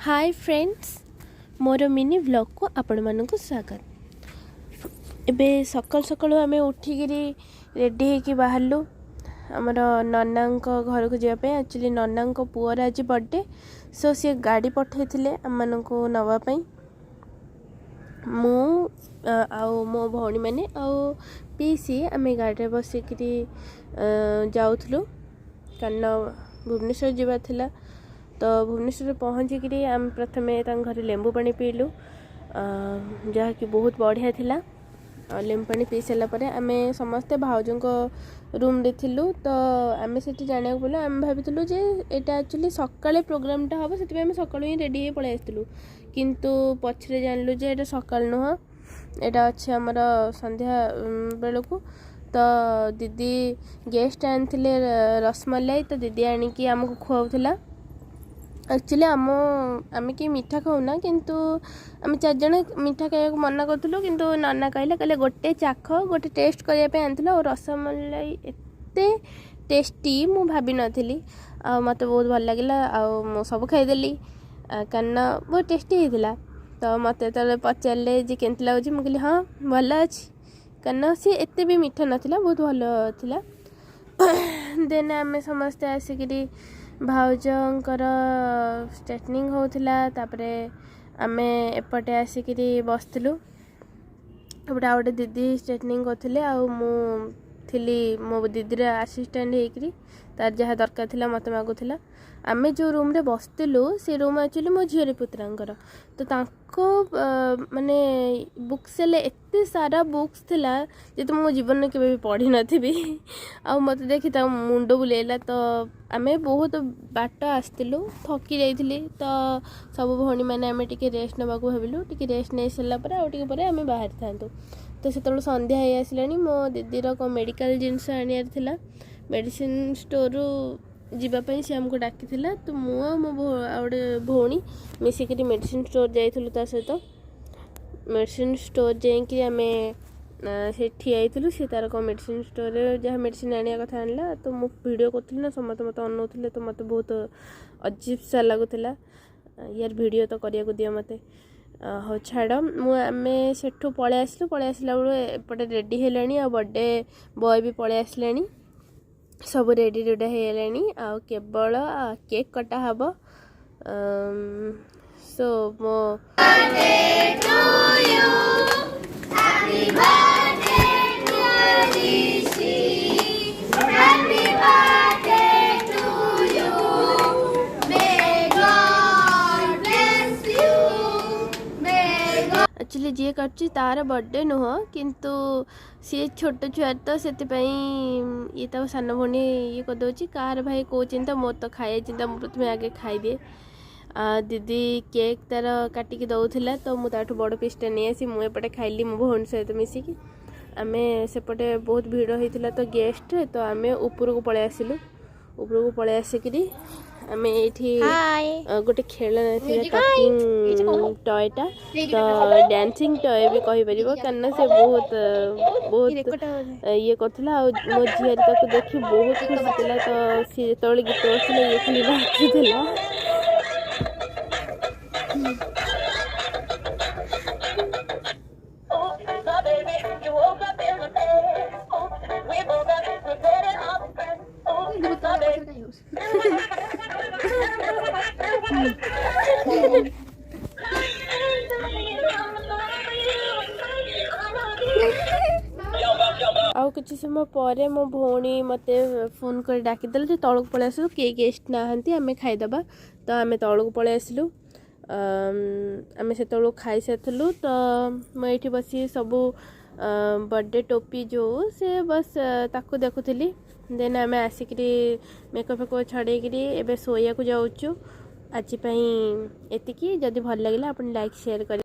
ହାଏ friends, ମୋର mini ଭ୍ଲଗ୍କୁ ଆପଣମାନଙ୍କୁ ସ୍ୱାଗତ। ଏବେ ସକାଳୁ ସକାଳୁ ଆମେ ଉଠିକିରି ରେଡ଼ି ହେଇକି ବାହାରିଲୁ ଆମର ନନାଙ୍କ ଘରକୁ ଯିବା ପାଇଁ। ଆକ୍ଚୁଆଲି ନନାଙ୍କ ପୁଅର ଆଜି ବର୍ଥଡ଼େ, ସୋ ସିଏ ଗାଡ଼ି ପଠାଇଥିଲେ ଆମମାନଙ୍କୁ ନେବା ପାଇଁ। ମୁଁ ଆଉ ମୋ ଭଉଣୀମାନେ ଆଉ ପିଇସି ଆମେ ଗାଡ଼ିରେ ବସିକିରି ଯାଉଥିଲୁ, କାରଣ ଭୁବନେଶ୍ୱର ଯିବାର ଥିଲା। ତ ଭୁବନେଶ୍ୱରରେ ପହଞ୍ଚିକିରି ଆମେ ପ୍ରଥମେ ତାଙ୍କ ଘରେ ଲେମ୍ବୁ ପାଣି ପିଇଲୁ, ଯାହାକି ବହୁତ ବଢ଼ିଆ ଥିଲା। ଆଉ ଲେମ୍ବୁ ପାଣି ପିଇ ସାରିଲା ପରେ ଆମେ ସମସ୍ତେ ଭାଉଜଙ୍କ ରୁମ୍ରେ ଥିଲୁ। ତ ଆମେ ସେଠି ଜାଣିବାକୁ ପାଇଲୁ, ଆମେ ଭାବିଥିଲୁ ଯେ ଏଇଟା ଆକ୍ଚୁଆଲି ସକାଳେ ପ୍ରୋଗ୍ରାମଟା ହେବ, ସେଥିପାଇଁ ଆମେ ସକାଳୁ ହିଁ ରେଡ଼ି ହେଇ ପଳେଇ ଆସିଥିଲୁ। କିନ୍ତୁ ପଛରେ ଜାଣିଲୁ ଯେ ଏଇଟା ସକାଳୁ ନୁହଁ, ଏଇଟା ଅଛି ଆମର ସନ୍ଧ୍ୟା ବେଳକୁ। ତ ଦିଦି ଗେଷ୍ଟ ଆଣିଥିଲେ ରସମଲାଇ, ତ ଦିଦି ଆଣିକି ଆମକୁ ଖୁଆଉଥିଲା। ଆକ୍ଚୁଆଲି ଆମେ କେହି ମିଠା ଖାଉନା, କିନ୍ତୁ ଆମେ ଚାରିଜଣ ମିଠା ଖାଇବାକୁ ମନା କରୁଥିଲୁ। କିନ୍ତୁ ନନା କହିଲେ ଗୋଟେ ଚାଖ, ଗୋଟେ ଟେଷ୍ଟ କରିବା ପାଇଁ ଆଣିଥିଲୁ। ଆଉ ରସମଲାଇ ଏତେ ଟେଷ୍ଟି ମୁଁ ଭାବିନଥିଲି, ଆଉ ମୋତେ ବହୁତ ଭଲ ଲାଗିଲା ଆଉ ମୁଁ ସବୁ ଖାଇଦେଲି, କାରଣ ବହୁତ ଟେଷ୍ଟି ହେଇଥିଲା। ତ ମୋତେ ଯେତେବେଳେ ପଚାରିଲେ ଯେ କେମିତି ଲାଗୁଛି, ମୁଁ କହିଲି ହଁ ଭଲ ଅଛି, କାରଣ ସିଏ ଏତେ ବି ମିଠା ନଥିଲା, ବହୁତ ଭଲ ଥିଲା। ଦେନ୍ ଆମେ ସମସ୍ତେ ଆସିକିରି ଭାଉଜଙ୍କର ଷ୍ଟ୍ରେଟନିଂ ହେଉଥିଲା। ତାପରେ ଆମେ ଏପଟେ ଆସିକିରି ବସିଥିଲୁ। ଏପଟେ ଆଉ ଗୋଟେ ଦିଦି ଷ୍ଟ୍ରେଟନିଂ କରୁଥିଲେ ଆଉ ମୁଁ ଥିଲି ମୋ ଦିଦିର ଆସିଷ୍ଟାଣ୍ଟ ହେଇକିରି। ତାର ଯାହା ଦରକାର ଥିଲା ମୋତେ ମାଗୁଥିଲା। ଆମେ ଯେଉଁ ରୁମ୍ରେ ବସିଥିଲୁ ସେ ରୁମ୍ ଆକ୍ଚୁଆଲି ମୋ ଝିଅର ପୁତୁରାଙ୍କର। ତ ତାଙ୍କ ମାନେ ବୁକ୍ ସେଲ୍ ଏତେ ସାରା ବୁକ୍ସ ଥିଲା ଯେହେତୁ ମୁଁ ଜୀବନରେ କେବେ ବି ପଢ଼ିନଥିବି। ଆଉ ମୋତେ ଦେଖି ତା ମୁଣ୍ଡ ବୁଲେଇଲା। ତ ଆମେ ବହୁତ ବାଟ ଆସିଥିଲୁ, ଥକି ଯାଇଥିଲି। ତ ସବୁ ଭଉଣୀମାନେ ଆମେ ଟିକେ ରେଷ୍ଟ ନେବାକୁ ଭାବିଲୁ। ଟିକେ ରେଷ୍ଟ ନେଇ ସାରିଲା ପରେ ଆଉ ଟିକେ ପରେ ଆମେ ବାହାରିଥାନ୍ତୁ। ତ ସେତେବେଳୁ ସନ୍ଧ୍ୟା ହେଇ ଆସିଲାଣି। ମୋ ଦିଦିର କ'ଣ ମେଡ଼ିକାଲ ଜିନିଷ ଆଣିବାର ଥିଲା, ମେଡ଼ିସିନ ଷ୍ଟୋରରୁ ଯିବା ପାଇଁ ସେ ଆମକୁ ଡାକିଥିଲା। ତ ମୁଁ ଆଉ ମୋ ଆଉ ଗୋଟେ ଭଉଣୀ ମିଶିକିରି ମେଡ଼ିସିନ ଷ୍ଟୋର ଯାଇଥିଲୁ ତା ସହିତ। ମେଡ଼ିସିନ ଷ୍ଟୋର ଯାଇକି ଆମେ ସେଠି ଠିଆ ହେଇଥିଲୁ। ସେ ତାର କ'ଣ ମେଡ଼ିସିନ ଷ୍ଟୋରରେ ଯାହା ମେଡ଼ିସିନ ଆଣିବା କଥା ଆଣିଲା। ତ ମୁଁ ଭିଡ଼ିଓ କରୁଥିଲି ନା, ସମସ୍ତେ ମୋତେ ଅନଉଥିଲେ, ତ ମୋତେ ବହୁତ ଅଜୀବ ସା ଲାଗୁଥିଲା। ୟାର ଭିଡ଼ିଓ ତ କରିବାକୁ ଦିଅ ମୋତେ। ହଉ ଛାଡ଼, ଆମେ ସେଠୁ ପଳେଇ ଆସିଲୁ। ପଳେଇ ଆସିଲା ବେଳୁ ଏପଟେ ରେଡ଼ି ହେଲାଣି ଆଉ ବର୍ଥଡ଼େ ବୟ ବି ପଳେଇ ଆସିଲେଣି। ସବୁ ରେଡ଼ି ରୁଡ଼ା ହେଇଗଲାଣି ଆଉ କେବଳ କେକ୍ କଟା ହବ। ସୋ ମୋ to you. Happy birthday to Rishi. Happy birthday to you. May God bless you. May God actually ଯିଏ କାଟୁଛି ତାର ବର୍ଥଡ଼େ ନୁହଁ, କିନ୍ତୁ ସିଏ ଛୋଟ ଛୁଆ, ତ ସେଥିପାଇଁ ଇଏ ତା ସାନ ଭଉଣୀ ଇଏ କରିଦେଉଛି। କାହାର ଭାଇ କେଉଁ ଚିନ୍ତା, ମୋର ତ ଖାଇବା ଚିନ୍ତା, ମୁଁ ପ୍ରଥମେ ଆଗେ ଖାଇଦିଏ। ଦିଦି କେକ୍ ତାର କାଟିକି ଦେଉଥିଲା, ତ ମୁଁ ତାଠୁ ବଡ଼ ପିସ୍ଟା ନେଇ ଆସି ମୁଁ ଏପଟେ ଖାଇଲି ମୋ ଭଉଣୀ ସହିତ ମିଶିକି। ଆମେ ସେପଟେ ବହୁତ ଭିଡ଼ ହେଇଥିଲା ତ ଗେଷ୍ଟ, ତ ଆମେ ଉପରକୁ ପଳେଇ ଆସିଲୁ। ଉପରକୁ ପଳେଇ ଆସିକିରି ଆମେ ଏଇଠି ଗୋଟେ ଖେଳନା ଥିଲା, ଟକିଂ ଟୟଟା, ତ ଡ୍ୟାନ୍ସିଂ ଟୟ ବି କହିପାରିବ, କାରଣ ସେ ବହୁତ ବହୁତ ଇଏ କରୁଥିଲା। ଆଉ ମୋ ଝିଆରୀ ତାକୁ ଦେଖି ବହୁତ ଖୁସି ଥିଲା। ତ ସିଏ ଯେତେବେଳେ ଗୀତ ବସୁଥିଲା, ଇଏ ଖାଲି ନାଚୁଥିଲା। My baby, you woke up in the bed. We both got regretted all the friends. My baby. ଆଉ କିଛି ସମୟ ପରେ ମୋ ଭଉଣୀ ମୋତେ ଫୋନ୍ କରି ଡାକିଦେଲା ଯେ ତଳକୁ ପଳେଇ ଆସିଲୁ, କେହି ଗେଷ୍ଟ ନାହାନ୍ତି, ଆମେ ଖାଇଦେବା। ତ ଆମେ ତଳକୁ ପଳେଇ ଆସିଲୁ। ଆମେ ସେତେବେଳକୁ ଖାଇସାରିଥିଲୁ। ତ ମୁଁ ଏଇଠି ବସି ସବୁ ବର୍ଥଡ଼େ ଟୋପି ଯେଉଁ ସେ ବସ୍ ତାକୁ ଦେଖୁଥିଲି। ଦେନ୍ ଆମେ ଆସିକିରି ମେକଅପ୍ ଫେକଅପ୍ ଛଡ଼େଇକିରି ଏବେ ଶୋଇବାକୁ ଯାଉଛୁ। ଆଜି ପାଇଁ ଏତିକି। ଯଦି ଭଲ ଲାଗିଲା ଆପଣ ଲାଇକ୍ ସେୟାର କରିବେ।